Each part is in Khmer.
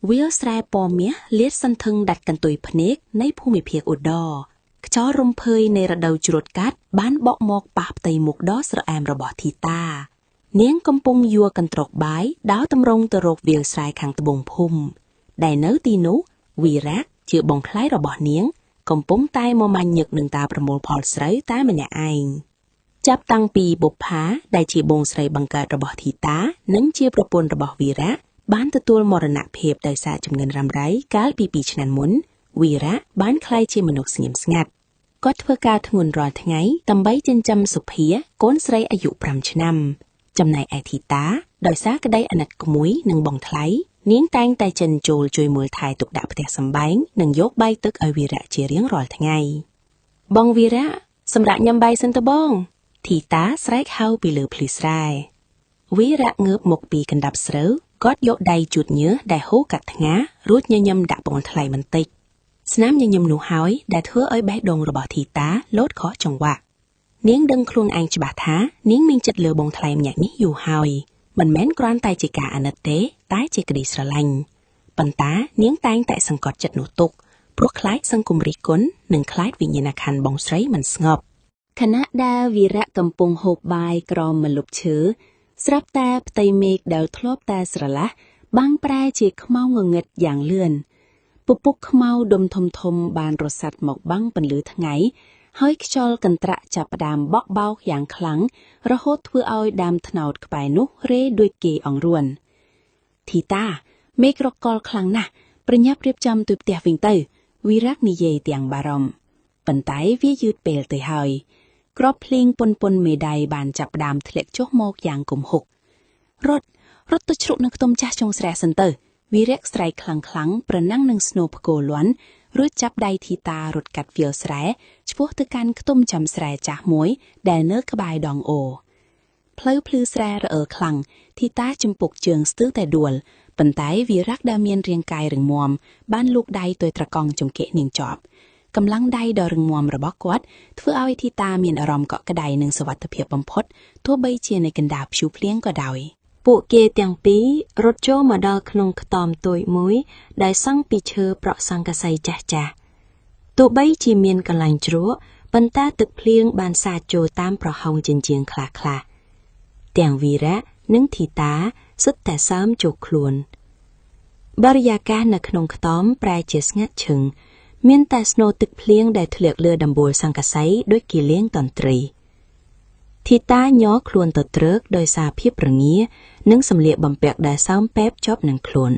វាលស្រែពណ៌មាសលាតសន្ធឹងដាច់កន្ទុយភ្នែកនៃភូមិភាគឧត្តរខ្យល់រំភើយនៃរដូវច្រូតកាត់បានបក់មកប៉ះផ្ទៃមុខដ៏ស្រអែមរបស់ធីតា នាងកំពុងយួរកន្ត្រកបាយដើរតម្រង់ទៅរកវាលស្រែខាងត្បូងភូមិដែលនៅទីនោះវីរៈជាបងថ្លៃរបស់នាង កំពុងតែមមាញឹកនឹងតាប្រមូលផលស្រូវតែម្នាក់ឯងចាប់តាំងពីបុប្ផាដែលជាបងស្រីបង្កើតរបស់ធីតា និងជាប្រពន្ធរបស់វីរៈបានទទួលមរណភាពដោយសារជំងឺរ៉ាំរ៉ៃកាលពី2ឆ្នាំមុនវីរៈបានក្លាយជាមនុស្សស្ងៀមស្ងាត់គាត់ធ្វើការធ្ងន់រាល់ថ្ងៃដើម្បីចិញ្ចឹមសុភាកូនស្រីអាយុ5ឆ្នាំចំណែកឯធីតាដោយសារក្តីអាណិតក្មួយនិងបងថ្លៃនាងតែងតែចិនចូលជួយមើលថែទុកដាក់ផ្ទះសម្បែងនិងយកបាយទឹកឲ្យវីរៈជារៀងរាល់ថ្ងៃបងវីរៈសម្រាប់ញ៉ាំបាយសិនទៅបងធីតាស្រែកហៅពីលើភ្លឺស្រែវីរៈងើបមកពីកណ្ដាប់ស្រូវគាត់យកដៃជូតញើសដែលហូរកាត់ថ្ងារួចញញឹមដាក់បងថ្លៃបន្តិចស្នាមញញឹមនោះហើយដែលធ្វើឲ្យបេះដូងរបស់ធីតាលោតខកចង្វាក់នាងដឹងខ្លួនឯងច្បាស់ថានាងមានចិត្តលើបងថ្លៃម្នាក់នេះយូរហើយមិនមែនគ្រាន់តែជាការអាណិតទេតែជាក្តីស្រឡាញ់ប៉ុន្តែនាងតែងតែសង្កត់ចិត្តនោះទុកព្រោះខ្លាចសង្គមរិះគន់និងខ្លាចវិញ្ញាណក្ខន្ធបងស្រីមិនស្ងប់ខណៈដែលវីរៈកំពុងហូបបាយក្រោមម្លប់ឈើស្រាប់តែផ្ទៃមេឃដែលធ្លាប់តែស្រឡះបាំងប្រែជាខ្មៅងងឹតយ៉ាងលឿនពពុះខ្មៅដុំធំធំបានរសាត់មកបាំងពន្លឺថ្ងៃហើយខ្យល់កន្ត្រាក់ចាប់ផ្ដើមបក់បោកយ៉ាងខ្លាំងរហូតធ្វើឲ្យដើមត្នោតក្បែរនោះរេដូចគេអង្រួនធីតាមេឃរកលខ្លាំងណាស់ប្រញាប់រៀបចំទៅផ្ទះវិញទៅវីរៈនិយាយទាំងបារម្ភប៉ុន្តែវាយឺតពេលទៅហើយក្របភ្លៀងពុនពុនមេដៃបានចាប់ផ្ដើមធ្លាក់ចុះមកយ៉ាងគំហុករត់រត់ទៅជ្រុកនៅខ្ទមចាស់ចុងស្រែសិនទៅវីរៈស្រែកខ្លាំងខ្លាំងប្រណាំងនឹងស្នូផ្គរលាន់រួចចាប់ដៃធីតារត់កាត់វាលស្រែឆ្ពោះទៅកាន់ខ្ទមចាំស្រែចាស់មួយដែលនៅក្បែរដងអូរផ្លូវភ្លឺស្រែរអិលខ្លាំងធីតាចំពុកជើងស្ទើរតែដួលប៉ុន្តែវីរៈដែលមានរាងកាយរឹងមាំបានលូកដៃទៅត្រកង់ចង្កេះនាងជាប់កម្លាំងដៃដ៏រឹងមាំរបស់គាត់ធ្វើឲ្យធីតាមានអារម្មណ៍កក់ក្ដៅនិងសុវត្ថិភាពបំផុតទោះបីជានៅកណ្ដាលព្យុះភ្លៀងក៏ដោយពួកគេទាំងពីររត់ចូលមកដល់ក្នុងខ្ទមតូចមួយដែលសង់ពីឈើប្រក់ស័ង្កសីចាស់ៗទោះបីជាមានកន្លែងជ្រក់ប៉ុន្តែទឹកភ្លៀងបានសាចចូលតាមប្រហោងជញ្ជាំងខ្លះៗទាំងវីរៈនិងធីតាសុទ្ធតែសើមជោគខ្លួនបរិយាកាសនៅក្នុងខ្ទមប្រែជាស្ងាត់ឈឹងមានតែស្នូរទឹកភ្លៀងដែលធ្លាក់លើដំបូលស័ង្កសីដូចគីលៀងតន្ត្រីធីតាញ័រខ្លួនទៅត្រើកដោយសារភាពរងានិងសម្លៀកបំពាក់ដែលសើមពេបជាប់នឹងខ្លួន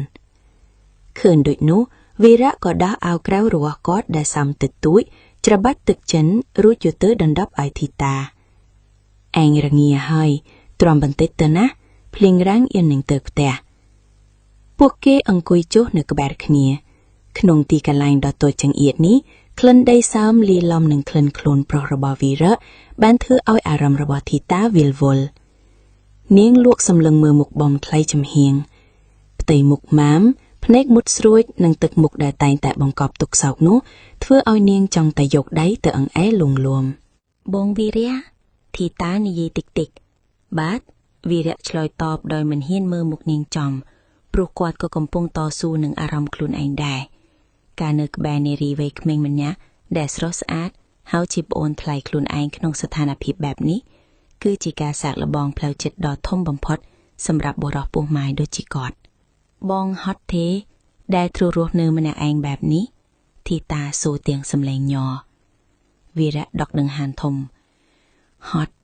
ឃើញដូចនោះវីរៈក៏ដោះអាវក្រៅរបស់គាត់ដែលសើមទឹកទួចច្របាច់ទឹកចិនរួចយកទៅដណ្ដប់ឲ្យធីតាឯងរងាហើយទ្រាំបន្តិចទៅណាភ្លៀងរាំងអៀននឹងទៅផ្ទះពួកគេអង្គុយចុះនៅក្បែរគ្នាក្នុងទីកន្លែងដ៏តូចចង្អៀតនេះក្លិនដីសើមលាយឡំនឹងក្លិនខ្លួនប្រុសរបស់វីរៈបានធ្វើឲ្យអារម្មណ៍របស់ធីតាវិលវល់នាងលក់សម្លឹងមើលមុខបងថ្លៃចំហៀងផ្ទៃមុខម៉ាមភ្នែកមុតស្រួចនិងទឹកមុខដែលតែងតែបង្កប់ទុកសោកនោះធ្វើឲ្យនាងចង់តែយកដៃទៅអង្អែលលួងលោមបងវីរៈធីតានិយាយតិចតិចបាទវីរៈឆ្លើយតបដោយមិនហ៊ានមើលមុខនាងចំព្រោះគាត់ក៏កំពុងតស៊ូនឹងអារម្មណ៍ខ្លួនឯងដែរការនៅក្បែរនារីវ័យក្មេងម្នាក់ដែលស្រស់ស្អាតហើយជាប្អូនថ្លៃខ្លួនឯងក្នុងស្ថានភាពបែបនេះគឺជាការសាកល្បងផ្លូវចិត្តដ៏ធំបំផុតសម្រាប់បុរសពោះម៉ាយដូចជាគាត់បងហត់ទេដែលទ្ររស់នៅម្នាក់ឯងបែបនេះធីតាសួរទាំងសំឡេងញ័រវីរៈដកដង្ហានធំហត់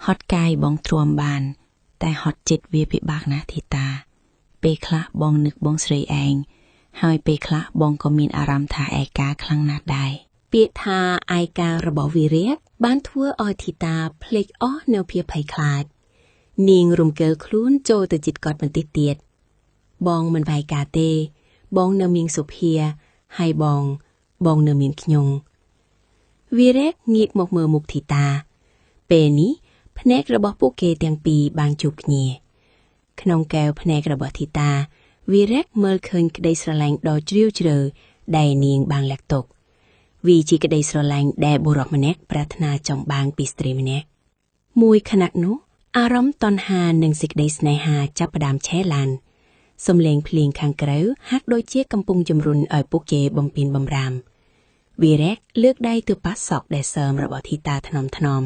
ហត់កាយបងទ្រាំបានតែហត់ចិត្តវាពិបាកណាស់ធីតាពេលខ្លះបងនឹកបងស្រីឯងហើយពេលខ្លះបងក៏មានអារម្មណ៍ថាឯកាខ្លាំងណាស់ដែរពាក្យថាឯការបស់វីរៈបានធ្វើឲ្យធីតាភ្លេចអស់នៅភាពភ័យខ្លាចនាងរំកិលខ្លួនចូលទៅជិតគាត់បន្តិចទៀតបងមិនវាយកាទេបងនៅមានសុភាហើយបងនៅមានខ្ញុំវីរៈងាកមកមើលមុខធីតាពេលនេះភ្នែករបស់ពួកគេទាំងពីរបានជួបគ្នាក្នុងកែវភ្នែករបស់ធីតាវីរៈមើលឃើញក្តីស្រឡាញ់ដ៏ជ្រាលជ្រៅដែលនាងបានលាក់ទុកវាជាក្តីស្រឡាញ់ដែលបុរសម្នាក់ប្រាថ្នាចង់បានពីស្ត្រីម្នាក់មួយខណៈនោះអារម្មណ៍តណ្ហានិងសេចក្តីស្នេហាចាប់ផ្ដើមឆេះឡាន សំឡេងភ្លេងខាងក្រៅហាក់ដូចជាកំពុងជំរុញឲ្យពួកគេបំពេញបំរាមវីរៈលើកដៃទៅប៉ះសក់ដែលសើមរបស់ធីតាថ្នមថ្នម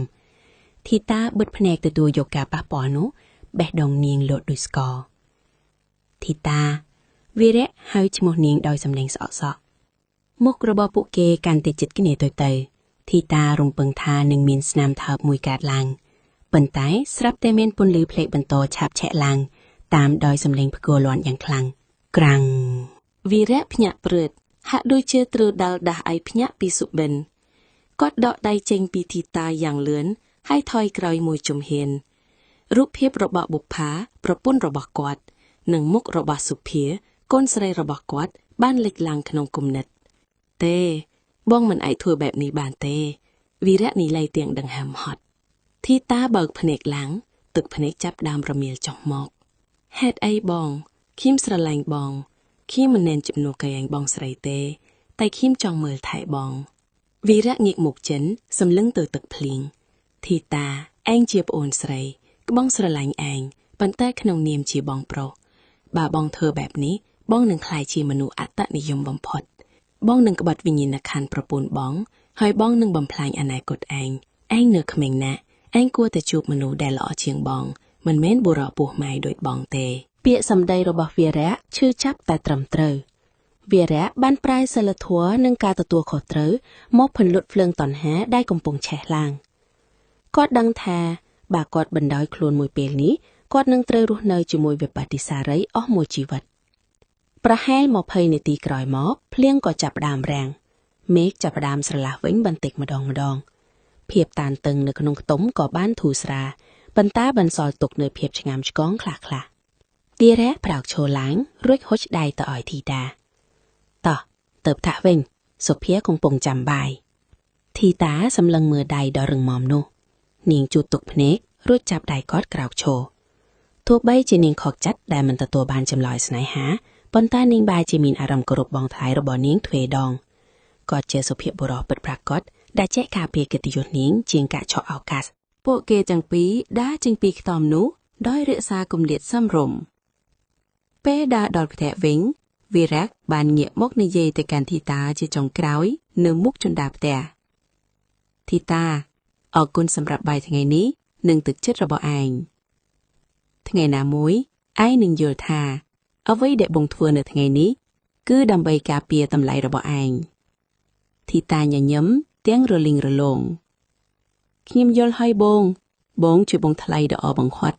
ធីតាបិទភ្នែកទទួលយកការប៉ះពាល់នោះបេះដូងនាងលោតដូចស្ករធីតាវីរៈហៅឈ្មោះនាងដោយសំឡេងស្អកសក់មុខរបស់ពួកគេកាន់តែជិតគ្នាទៅទៅធីតារំពឹងថានឹងមានស្នាមថើបមួយកើតឡើងប៉ុន្តែស្រាប់តែមានពន្លឺភ្លេកបន្តឆាបឆេះឡើងតាមដោយសំឡេងផ្គរលាន់យ៉ាងខ្លាំងក្រាំង វីរៈភ្ញាក់ព្រឹតហាក់ដូចជាត្រូវដាល់ដាស់ឲ្យភ្ញាក់ពីសុបិនគាត់ដកដៃចេញពីធីតាយ៉ាងលឿនហើយថយក្រោយមួយជំហានរូបភាពរបស់បុប្ផាប្រពន្ធរបស់គាត់ និងមុខរបស់សុភាកូនស្រីរបស់គាត់បានលេចឡើងក្នុងគំនិត ទេ បងមិនអាចធ្វើបែបនេះបានទេវីរៈនិយាយទាំងដង្ហើមហត់ធីតាបើកភ្នែកឡើងទឹកភ្នែកចាប់ដើមរមៀលចុះមកហេតុអីបងខ្ញុំស្រឡាញ់បងខ្ញុំមិនមែនជំនួសកែងបងស្រីទេ តែខ្ញុំចង់មើលថែបងវីរៈងាកមុខចិនសម្លឹងទៅទឹកភ្លៀងធីតាឯងជាប្អូនស្រីក្បងស្រឡាញ់ឯងប៉ុន្តែក្នុងនាមជាបងប្រុសបើបងធ្វើបែបនេះបងនឹងក្លាយជាមនុស្សអត្តនិយមបំផុតបងនឹងក្បត់វិញ្ញាណក្ខន្ធប្រពន្ធបងហើយបងនឹងបំផ្លាញអនាគតឯងឯងនៅក្មេងណាស់ឯងគួរតែជួបមនុស្សដែលល្អជាងបងមិនមែនបុរសពោះម៉ាយដូចបងទេ ពាក្យសម្ដីរបស់វីរៈឈឺចាប់តែត្រឹមត្រូវវីរៈបានប្រែសិលធម៌និងការទទួលខុសត្រូវមកពន្លត់ភ្លើងតណ្ហាដែលកំពុងឆេះឡើងគាត់ដឹងថាបើគាត់បណ្ដោយខ្លួនមួយពេលនេះគាត់នឹងត្រូវរស់នៅជាមួយវិបត្តិសារីអស់មួយជីវិតប្រហែល20នាទីក្រោយមកភ្លៀងក៏ចាប់ផ្ដើមរាំងមេឃចាប់ផ្ដើមស្រឡះវិញបន្តិចម្ដងម្ដងភាពតានតឹងនៅក្នុងខ្ទមក៏បានធូរស្រាលប៉ុន្តែបន្សល់ទុកនូវភាពឆ្ងាំឆ្គងខ្លះៗទីរ៉ាប្រោកឈរឡើងរួចហុចដៃទៅឲ្យធីតាតោះទៅផ្ទះវិញសុភាកំពុងចាំបាយធីតាសម្លឹងមើលដៃដ៏រឹងមាំនោះនាងជូតទុកភ្នែករួចចាប់ដៃគាត់ក្រោកឈរទោះបីជានាងខកចិត្តដែលមិនទទួលបានចម្លើយស្នេហាប៉ុន្តែនាងបែរជាមានអារម្មណ៍គោរពបងថ្លៃរបស់នាងទ្វេដងគាត់ជាសុភាពបុរសពិតប្រាកដដែលចេះការពារកិត្តិយសនាងជាងការឆក់ឱកាស ពួកគេទាំងពីរដើរចេញពីខ្ទមនោះដោយរក្សាគម្លាតសមរម្យពេលដើរដល់ផ្ទះវិញវីរៈបានងាកមកនិយាយទៅកាន់ធីតាជាចុងក្រោយនៅមុខជណ្ដើរផ្ទះធីតាអរគុណសម្រាប់បាយថ្ងៃនេះនិងទឹកចិត្តរបស់ឯងថ្ងៃណាមួយឯងនឹងយល់ថាអ្វីដែលបងធ្វើនៅថ្ងៃនេះគឺដើម្បីការពារតម្លៃរបស់ឯងធីតាញញឹមទាំងរលីងរលោងខ្ញុំយល់ហើយបង បងជួយបងថ្លៃដ៏អបង្ហត់